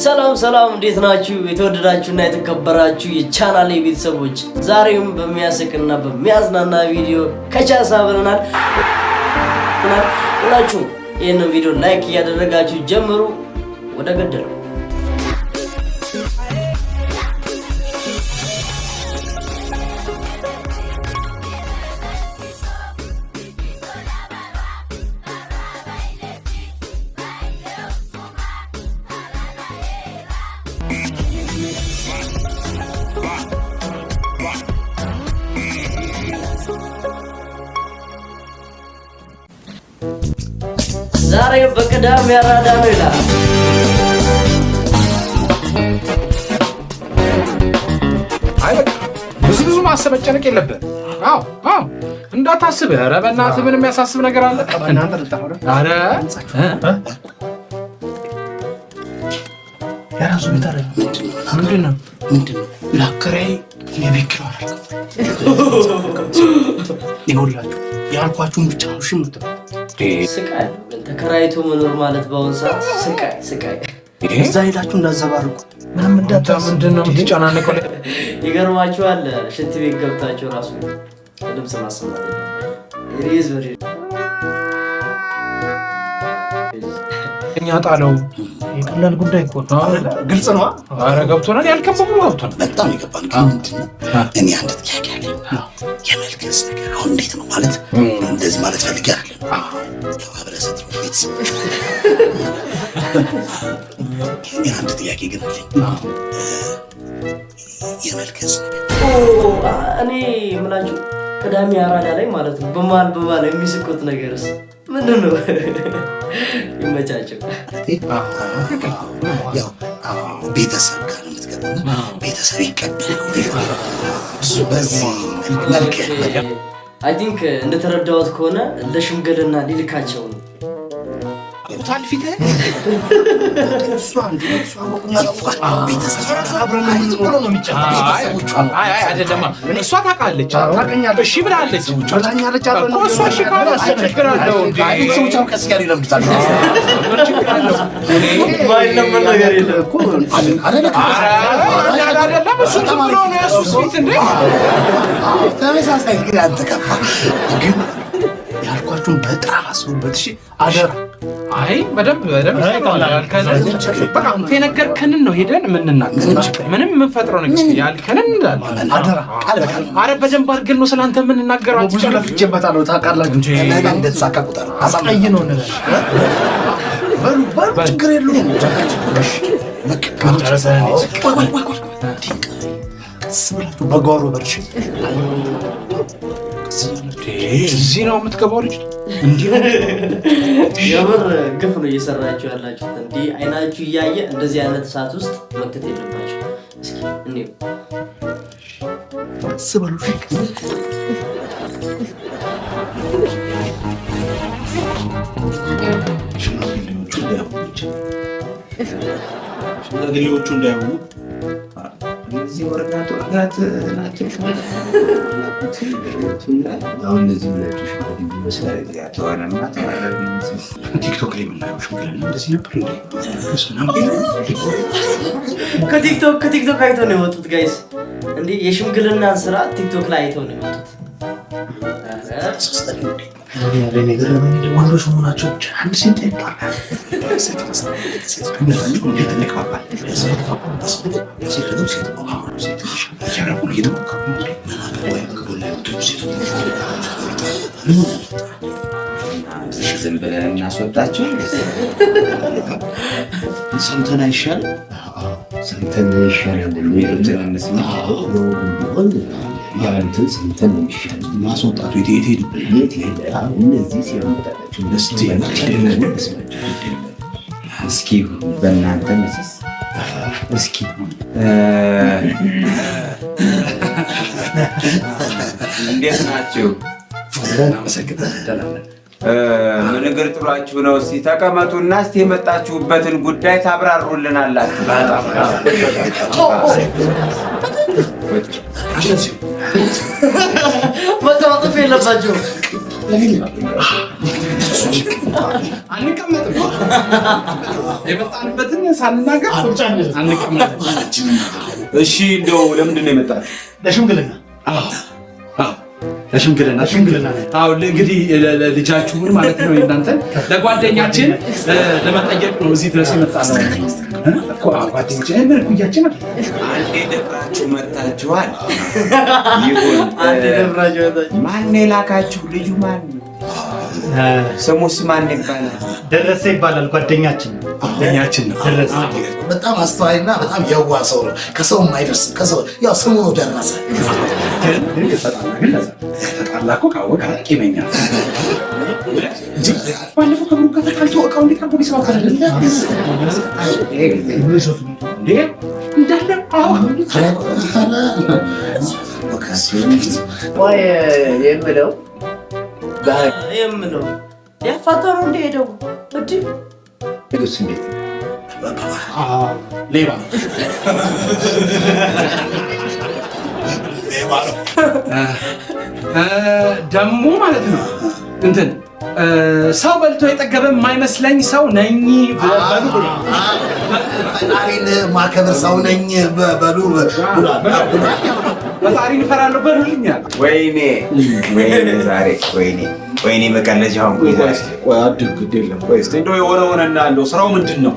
ሰላም ሰላም፣ እንዴት ናችሁ? የተወደዳችሁና የተከበራችሁ የቻናሌ ቤተሰቦች፣ ዛሬም በሚያስቅና በሚያዝናና ቪዲዮ ከች ብለናል። ሁላችሁም ይህንን ቪዲዮ like እያደረጋችሁ ጀምሩ። ወደ ገደለው። ዛሬ በቅዳሜ ያራዳ ነው ይላል። አይ በቃ ብዙ ብዙ ማሰብ መጨነቅ የለብህም። አዎ፣ እንዳታስብ። ኧረ በእናትህ ምን የሚያሳስብ ነገር አለ? ኧረ የራሱ ቤት አለ። ምንድን ነው? ምንድን ነው ለአከራዬ የቤት ኪራይ አልከፈልኩም። ይኸውላችሁ ያልኳችሁን ብቻ ነው እሺ የምትሉት። ስቃይ ነው ግን ተከራይቶ መኖር ማለት በአሁኑ ሰዓት ስቃይ ስቃይ። እዛ ሄዳችሁ እንዳዘባርቁ ምንም እንዳታስቡ። ምንድን ነው የምትጨናነቀው? ይገርማችኋል። ሽንት ቤት ገብታችሁ ራሱ ድምፅ ማሰማት የለባችሁም። It is what it is። እኛ ጣለው። የቀላል ጉዳይ እኮ ነው። ግልጽ ነው። ኧረ ገብቶናል። ያልከን በሙሉ ገብቶናል። በጣም የገባን ግን ምንድን ነው፣ እኔ አንድ ጥያቄ አለኝ። የመልክስ ነገር አሁን እንዴት ነው ማለት፣ እንደዚህ ማለት ፈልጌ አይደለም። ያው አብረህ ስትኖር ቤተሰቦች፣ እኔ አንድ ጥያቄ ግን አለኝ። የመልክስ ነገር ኦ፣ እኔ የምላችሁ ቅዳሜ አራዳ ላይ ማለት ነው በመሀል በመሀል የሚስቁት ነገርስ ምንድን ነው? ይመቻቸው። ያው ቤተሰብ ጋር ነው የምትገባው፣ ቤተሰብ ይቀበላል። በዚህ መልክ I think እንደተረዳሁት ከሆነ ለሽምግልና ሊልካቸው ነው። ቁታል ፊትህ። ቤተሰብ አይ አይ አይደለማ፣ እሷ ታውቃለች፣ እሺ ብላለች ብላኛለች። እኮ። እሷ እሺ ካለች ችግር አለው እንዴ? ቤተሰቦቿም ቀስ እያሉ ይለምዱታል። ምን ችግር አለው? ማይለመን ነገር የለም። አይደለ? ኧረ አይደለም፣ እሱ ዝም ብሎ ነው የእሱ ፊት እንዴ። ተመሳሳይ ግን አንተ ከፋ ግን ያልኳችሁን በጣም አስቡበት እሺ፣ አደራ። አይ በደንብ በደንብ ይሰማል። ያልከንን በቃ አንተ የነገርከንን ነው ሄደን የምንናገረው። ምንም የምንፈጥረው ነገር ያልከንን እንላለን። አደራ። ቃል በቃል። አረ በደንብ አድርገን ነው ስለአንተ የምንናገረው። ብዙ ለፍቼበታለሁ ታውቃላችሁ። ነገ እንደተሳካ ቁጠር። ቀይ ነው እንላለን። በሉ በሉ፣ ችግር የለውም። ቆይ ቆይ ቆይ ቆይ፣ ቀስ ብላችሁ በጓሮ በርሽ። እዚህ ነው የምትገባው ልጅ እንዲህ ነው። የምር ግፍ ነው እየሰራችሁ ያላችሁት። እንዲህ አይናችሁ እያየ እንደዚህ አይነት እሳት ውስጥ መክተት የለባችሁ። እስኪ እንዲሁ ቀስ በሉ እሺ። ሽማግሌዎቹ እንዳይሆኑ ብቻ፣ ሽማግሌዎቹ እንዳይሆኑ። እነዚህ ወረጋት ወረጋት ናቸው። አሁን እነዚህ ሁለቱ ሽማግሌ ይመስላል። ተዋረና ተዋረ። ቲክቶክ ላይ የምናየው ሽምግልና እንደዚህ ነበር እንዴ? ከቲክቶክ አይተው ነው የመጡት guys። እንዲህ የሽምግልናን ስራ ቲክቶክ ላይ አይተው ነው የመጡት። ወንዶች መሆናቸው ብቻ አንድ ሴት ይባላል። እንዴት እንግባባለን? ሴት ሴት ሴት እያደረጉ ነው፣ እየተሞከሩ ነው። ዝም ብለን እናስወጣቸው። ሰምተን አይሻልም? ሰምተን ይሻላል የሚሉትን እንስማ። ቢሆን ያንትን ሰምተን ነው የሚሻለው። ማስወጣቱ የት የት ሄድብን? የት ሄደ? እነዚህ ሲያመጣጣቸው እስቲ እስኪ በእናንተ ምስስ እስኪ እንዴት ናችሁ? እናመሰግናለን። ደህና ነን። ምን እግር ጥሏችሁ ነው? እስኪ ተቀመጡና እስኪ የመጣችሁበትን ጉዳይ ታብራሩልናላችሁ። መጠማጠፍ የለባቸው። አንቀመጥም። የመጣንበትን ሳንናገር አንቀመጥም። እሺ፣ እንደው ለምንድን ነው የመጣችሁ? ለሽምግልና። ለሽምግልና። ለሽምግልና። አዎ፣ እንግዲህ ልጃችሁን ማለት ነው የእናንተን ለጓደኛችን ለመጠየቅ ነው እዚህ ድረስ የመጣ ነው እኮ። አዎ፣ ጓደኛችን ምን እኩያችን አይደል? አንዴ ደብራችሁ መጥታችኋል። ይሁን። አንዴ ደብራችሁ መጣችሁ። ማን የላካችሁ? ልጁ ማን ነው? ስሙስ ማን ይባላል? ደረሰ ይባላል ጓደኛችን። ጓደኛችን ነው። ደረሰ። በጣም አስተዋይና በጣም የዋህ ሰው ነው። ከሰው የማይደርስም ከሰው ያው ስሙ ነው ደረሰ። ግን ከተጣላ ግን ለዛ ከተጣላ እኮ ካወቀ ቂመኛ። ባለፈው ከብሩ ጋር ተጣልቶ እቃው እንዴት አድርጎ ሊሰባበር እንዴ እንዳለ። አዎ። ቆይ የምለው የምለው ያፋታ ነው እንደ ሄደው እንዲ ንጉስ እንዴት ሌባ። ደግሞ ማለት ነው እንትን ሰው በልቶ የጠገበ የማይመስለኝ ሰው ነኝ በሉ ብሎ። ፈጣሪን ማከብር ሰው ነኝ በሉ ብሏል። ፈጣሪን እፈራለሁ በሉልኛል። ወይኔ ወይኔ፣ ዛሬ ወይኔ ወይኔ፣ መቀለጃ ሆንኩኝ ዛሬ። ቆይ አድርግ፣ ግድ የለም። ቆይ እስኪ እንደው የሆነ ሆነና እንደው ስራው ምንድን ነው?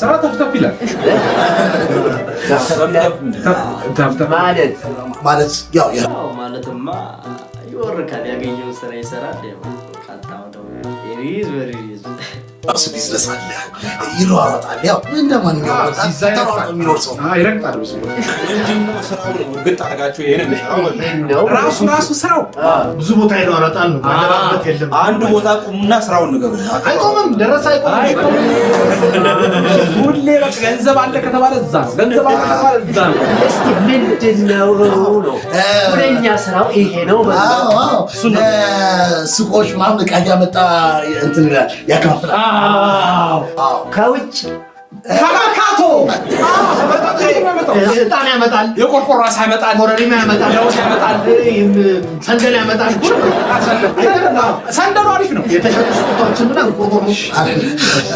ስራ ተፍተፍ ይላል። ተፍተፍ ማለት ማለት ያው ያው ማለትማ ይወርካል፣ ያገኘውን ስራ ይሰራል። ያው ካጣው ደግሞ it is what it is። የራሱ ቢዝነስ አለ፣ ይሯሯጣል። ያው እንደ ማንኛውም ወጣት ተሯሯጦ የሚኖር ሰው ነው። ይረግጣል ብዙ። ምንድን ነው ስራው ነው? እርግጥ አድርጋችሁ ይሄንን ስራው ነው። ራሱ ራሱ ስራው ብዙ ቦታ ይሯሯጣል ነው። ማለባበት የለም። አንድ ቦታ ቁሙና ስራውን ንገሩ። አይቆምም። ደረሰ አይቆምም። ሁሌ በቃ ገንዘብ አለ ከተባለ እዛ ነው፣ ገንዘብ አለ ከተባለ እዛ ነው። እስኪ ምንድን ነው ነው ሁነኛ ስራው ይሄ ነው በሉ። አዎ አዎ፣ ሱቆች ምናምን ዕቃ እያመጣ እንትን ይላል፣ ያከፋፍላል። አዎ። ከውጭ ከመርካቶ ዕጣን ያመጣል፣ የቆርቆሮ አሳ ያመጣል፣ ኮረሪማ ያመጣል፣ ለውዝ ያመጣል፣ ሰንደል ያመጣል። ሰንደሉ አሪፍ ነው። የተሸጡ ስጦታዎችን ምናምን ቆርቆሮ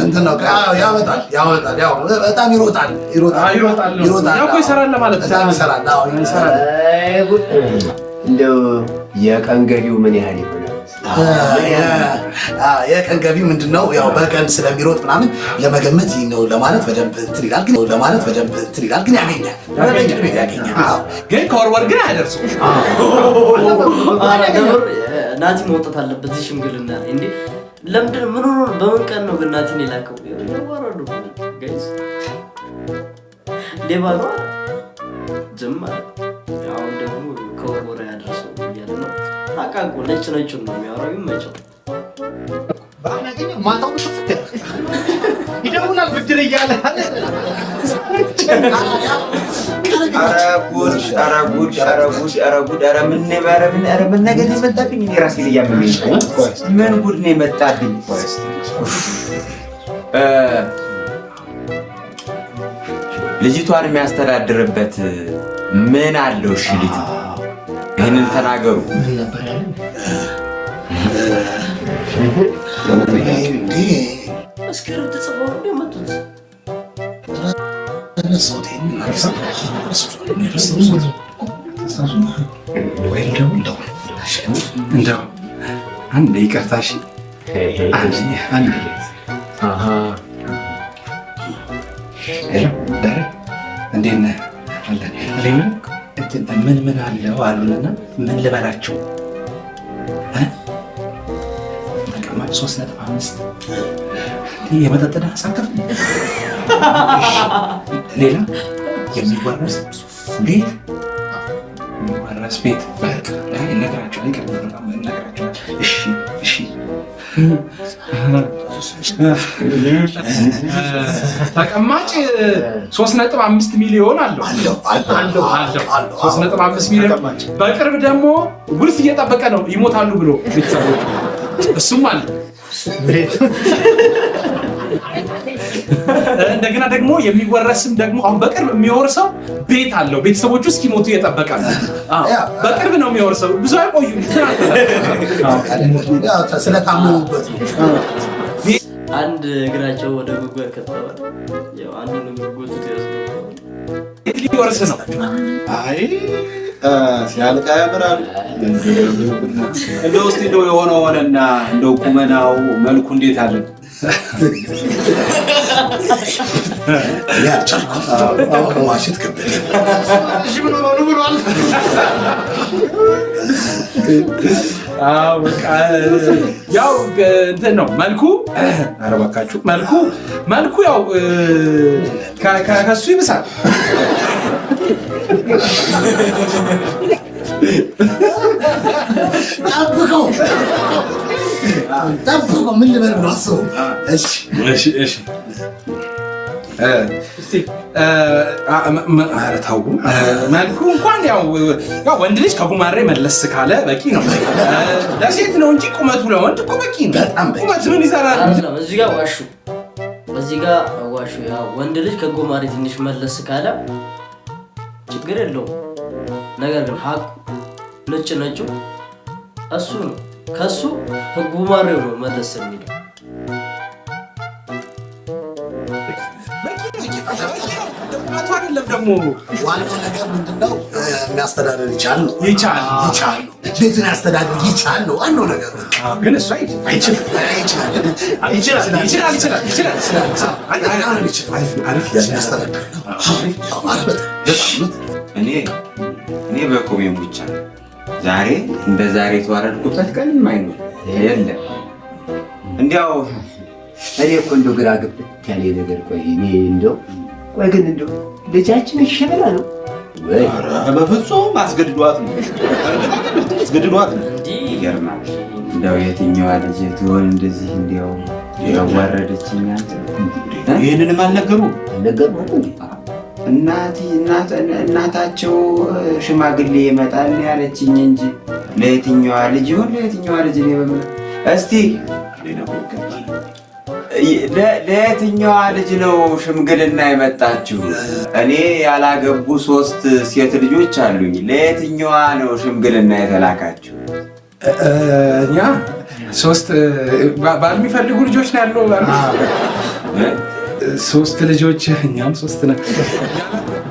እንትን ነው፣ አዎ፣ ያመጣል ያመጣል። ያው በጣም ይሮጣል ይሮጣል። ይሮጣል ነው። ይሮጣል። ያው እኮ ይሰራል ለማለት ነው። በጣም ይሰራል። አዎ ይሰራል። አይ ጉድ! እንደው የቀን ገቢው ምን ያህል ይሆናል? የቀን ገቢ ምንድን ነው? ያው በቀን ስለሚሮጥ ምናምን ለመገመት ይህ ነው ለማለት በደንብ እንትን ይላል፣ ግን ለማለት በደንብ እንትን ይላል፣ ግን ያገኛል፣ በበቂ ሁኔታ ያገኛል። አዎ። ግን ከወርወር ግን አያደርሱም። ኧረ ነብር ናቲ መውጣት አለበት እዚህ ሽምግልና ላይ። እንዴ ለምንድን ምን ሆኖ ነው? በምን ቀን ነው ግን ናቲን የላከው? ያዋራሉ guys። ሌባ ነው አለ። ዝም አለ። አሁን ደግሞ ከወርወር ያደርሰው እያለ ነው። አቃቁ ነጭ ነጩን ነው የሚያወራው። ይመቸው። ያገኘው ማታውን ሽፍት ይደውላል ብድር እያለ። ኧረ ጉድ! ኧረ ጉድ! ኧረ ጉድ! ኧረ ጉድ! ኧረ ምን ኧረ ምን ኧረ ምን ነገር ነው የመጣብኝ? እኔ ራሴን እያመመኝ ነው። ምን ጉድ ነው የመጣብኝ? ልጅቷን የሚያስተዳድርበት ምን አለው? እሺ ልጁ ይህንን ተናገሩ። ምን ነበር ያለን? እንዴ script ጽፈው ነው የመጡት። ረሳሁት፣ ይሄንን ወይ እንደው እንደው አንድ ይቅርታ፣ እሺ፣ አንድ አንድ። Hello ደረ፣ እንዴት ነህ? አለን። እኔ የምልህ እንትን ምን ምን አለው አሉንና ምን ልበላቸው እ? ተቀማጭ 3.5፣ የመጠጥ ዕዳ ሳከፍል፣ ሌላ የሚወረስ ቤት በቃ እነግራቸዋለሁ፣ ይቅርታ በጣም እነግራቸዋለሁ። እሺ እሺ። ተቀማጭ 3.5 ሚሊዮን አለው። አለው አለው አለው። አለው። 3.5 ሚሊዮን። በቅርብ ደግሞ ውርስ እየጠበቀ ነው ይሞታሉ ብሎ ቤተሰቦቹ፣ እሱም አለ። እንደገና ደግሞ የሚወረስም ደግሞ አሁን በቅርብ የሚወርሰው ቤት አለው። ቤተሰቦቹ እስኪሞቱ እየጠበቀ ነው። በቅርብ ነው የሚወርሰው። ብዙ አይቆዩም። ስለታመሙበት ነው። አንድ እግራቸው ወደ ጉድጓድ ከተዋል። ያው አንዱን እግር ጎትቶ ያስገባዋል። ቤት ሊወርስ ነው። አይ ሲያልቅ ያምራል። እንደው እስኪ እንደው የሆነ ሆነና እንደው ቁመናው መልኩ እንዴት አለ? እኔ አልቻልኩም። መዋሸት ከበደኝ። ብሏል። አዎ በቃ ያው እንትን ነው መልኩ። ኧረ እባካችሁ መልኩ ያው ከሱ ይብሳል። ጠብቀው ጠብቀው ምን ልበል ብሎ አስበው። እሺ እሺ እሺ እስቲ ኧረ ተው፣ መልኩ እንኳን ያው ያው ወንድ ልጅ ከጉማሬ መለስ ካለ በቂ ነው። ለሴት ነው እንጂ ቁመቱ ለወንድ እኮ በቂ ነው። በጣም በቂ። ቁመት ምን ይሰራል? አይደለም እዚህ ጋር ዋሹ፣ እዚህ ጋር ዋሹ። ያው ወንድ ልጅ ከጉማሬ ትንሽ መለስ ካለ ችግር የለውም። ነገር ግን ሀቁ ነጭ ነጩ እሱ ነው። ከሱ ጉማሬው ነው መለስ የሚለው። ቁመቱ አይደለም ደግሞ ዋናው ነገር ምንድነው? የሚያስተዳድር ይቻል ነው። ይቻል ይቻል ነው። ቤቱን ያስተዳድር ይቻል ነው ዋናው ነገር። ግን እሱ አይችልም። አይችልም። ይችላል ይችላል ይችላል ይችላል። በጣም ነው የሚችለው። አሪፍ ያስተዳድር ነው። አዎ፣ በጣም እኔ እኔ በቁሜ ሙቻ ዛሬ እንደ ዛሬ የተዋረድኩበት ቀን አይኖር የለም። እንዲያው እኔ እኮ እንደው ግራ ግብት ያለ ነገር። ቆይ እኔ እንደው ቆይ ግን እንደው ልጃችን እሺ ብላ ነው ወይ? በፍጹም አስገድዷት ነው፣ አስገድዷት ነው። እንዲህ ይገርማል። እንደው የትኛዋ ልጅ ትሆን እንደዚህ እንዲያው ያዋረደችኝ አንተ? ይህንንም አልነገሩም። አልነገርኩህም እንዴ? እናታቸው ሽማግሌ ይመጣል ያለችኝ እንጂ ለየትኛዋ ልጅ ይሁን ለየትኛዋ ልጅ እኔ በምን እስቲ ለየትኛዋ ልጅ ነው ሽምግልና የመጣችሁ? እኔ ያላገቡ 3 ሴት ልጆች አሉኝ። ለየትኛዋ ነው ሽምግልና የተላካችሁ? እኛ 3 ባል የሚፈልጉ ልጆች ነው ያለው። 3 ልጆች፣ እኛም 3 ነን።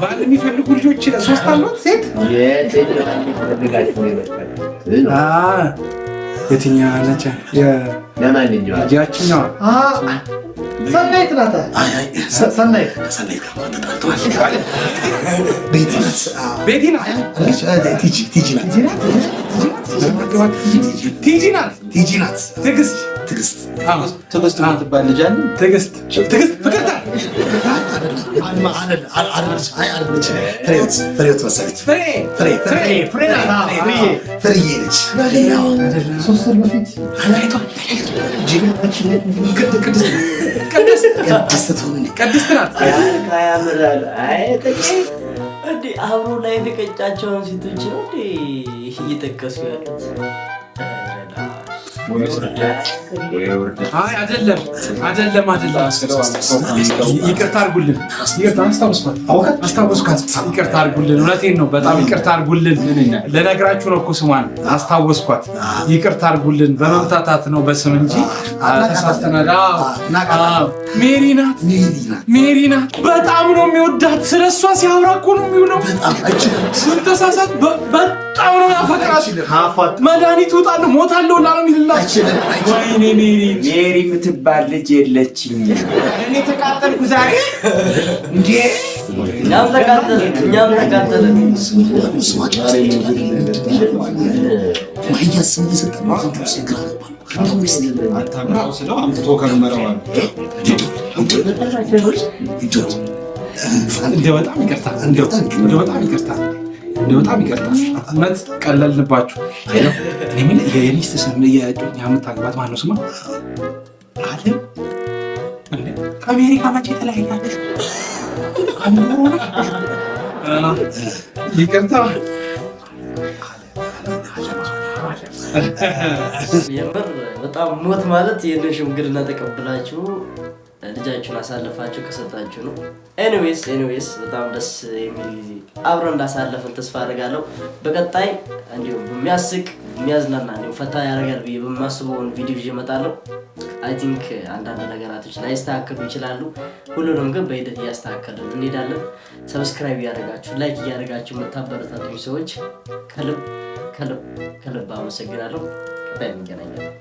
ባል የሚፈልጉ ልጆች 3 አሉት። ሴት የትኛዋ ፈልጋችሁ ነው የመጣችሁ? የትኛዋ ነች? ለማንኛውም ያችኛዋ ሰናይት ናት። ሰናይት ከሰናይት ጋር ተጣልተዋል። ቤቲ ናት። ቤቲ ናት። ቲጂ ቲጂ ናት። ቲጂ ናት። ቲጂ ናት። ትዕግስት ትዕግስት ትዕግስት የምትባል ልጅ አለ። ትዕግስት ትዕግስት ፍቅርታ ፍሬህይወት ፍሬህይወት መሰለች። ፍሬ ፍሬ ፍሬ ፍሬ ናት። ፍሬ ፍሬዬ ነች። 3 ወር በፊት ቅድስት ቅድስት ትሁን ቅድስት ናት። ያምራል። አይ ቅጭ እንዴ አብሮ ላይ የቀጫቸውን ሴቶች ነው እንዴ እየጠቀሱ ያሉት? አይ አይደለም አይደለም አይደለም። ይቅርታ አድርጉልን። ይቅርታ አስታውስኳት አስታውስኳት። ይቅርታ አድርጉልን። እውነቴን ነው። በጣም ይቅርታ አድርጉልን። ልነግራችሁ ነው እኮ ስሟን አስታወስኳት። ይቅርታ አድርጉልን። በመምታታት ነው በስም እንጂ ተሳስተናል። አዎ ሜሪ ናት። ሜሪ ናት። በጣም ነው የሚወዳት። ስለሷ ሲያወራ እኮ ነው የሚውለው። ስንተሳሳት በጣም ነው ያፈቅራት። መድኃኒት እውጣለሁ ሞታለሁ ላ ነው የሚልላት። ወይኔ ሜሪ ሜሪ የምትባል ልጅ የለችኝም። እኔ ተቃጠልኩ ዛሬ እንዴ! እኛም ተቃጠልን፣ እኛም ተቃጠልን። አታምጣው ስለው አምጥቶ ከመረዋል። እንደው በጣም ይቅርታ፣ እንደው በጣም ይቅርታ፣ እንደው በጣም ይቅርታ። እውነት ቀለልንባችሁ። እኔ የምልህ የሚስት ስም የእጮኛ የምታገባት ማነው ስሟ? አለም እንዴ? ከአሜሪካ መቼ ተለያያችሁ? ይቅርታ። የምር በጣም ሞት ማለት ይህንን ሽምግልና ተቀብላችሁ ልጃችሁን አሳልፋችሁ ከሰጣችሁ ነው። Anyways በጣም ደስ የሚል ጊዜ አብረን እንዳሳለፍን ተስፋ አደርጋለሁ። በቀጣይ እንዲሁም በሚያስቅ፣ የሚያዝናና፣ እንዲሁም ፈታ ያደርጋል ብዬ በማስበውን ቪዲዮ ይዤ እመጣለሁ። I think አንዳንድ ነገራቶች ላይስተካከሉ ይችላሉ። ሁሉንም ግን በሂደት እያስተካከልን እንሄዳለን። Subscribe እያደረጋችሁ፣ like እያደረጋችሁ የምታበረታቱኝ ሰዎች ከልብ ከልብ ከልብ አመሰግናለሁ። ቀጣይ እንገናኛለን።